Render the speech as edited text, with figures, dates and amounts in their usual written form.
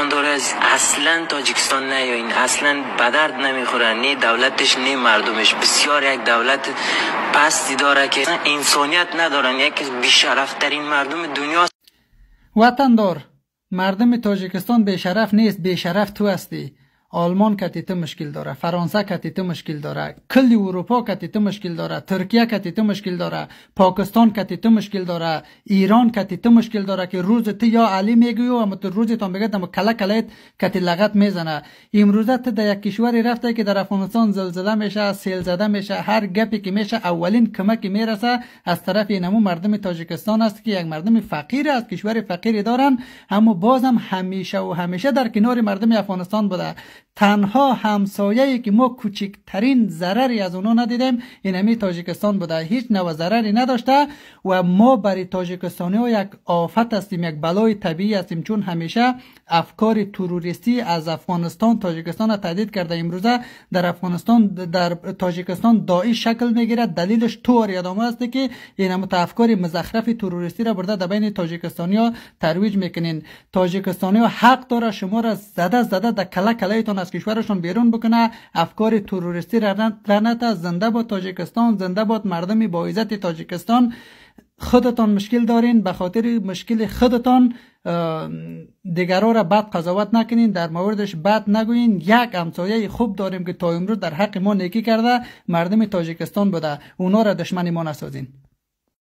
وطندار اصلا تاجیکستان نیاین، اصلا به درد نمیخوره، نه دولتش نه مردمش. بسیار یک دولت پستی داره که انسانیت ندارن، یکی از بی‌شرفترین مردم دنیا. وطندار، مردم تاجیکستان بی‌شرف نیست، بی‌شرف تو هستی. آلمان کتی تو مشکل داره، فرانسه کتی تو مشکل داره، کلی اروپا کتی تو مشکل داره، ترکیه کتی تو مشکل داره، پاکستان کتی تو مشکل داره، ایران کتی تو مشکل داره که روز تو یا علی میگوی و اما تو روز تا میگه اما کله کله کتی لغت میزنه. امروزه تو در یک کشوری رفته که در افغانستان زلزله میشه، سیل زده میشه، هر گپی که میشه اولین کمک میرسه از طرف اینمو مردم تاجیکستان است که یک مردم فقیر است، کشور فقیری دارن، اما بازم همیشه و همیشه در کنار مردم افغانستان بوده. تنها همسایه‌ای که ما کوچکترین ضرری از اونا ندیدیم اینمی تاجیکستان بوده، هیچ نوع ضرری نداشته و ما برای تاجیکستانی یک آفت هستیم، یک بلای طبیعی هستیم، چون همیشه افکار تروریستی از افغانستان تاجیکستان را تهدید کرده. امروزه در افغانستان در تاجیکستان داعش شکل میگیرد، دلیلش تو ادامه است که این افکار مزخرف تروریستی را برده در بین تاجیکستانیا ترویج میکنین. تاجیکستانیا حق داره شما را زده زده در کله کله تان از کشورشون بیرون بکنه، افکار تروریستی را نته. زنده باد تاجیکستان، زنده باد مردم با عزت تاجیکستان. خودتان مشکل دارین، به خاطر مشکل خودتان دیگرا را بد قضاوت نکنین، در موردش بد نگوین. یک همسایه خوب داریم که تا امروز در حق ما نیکی کرده، مردم تاجیکستان بوده، اونا را دشمن ما نسازین.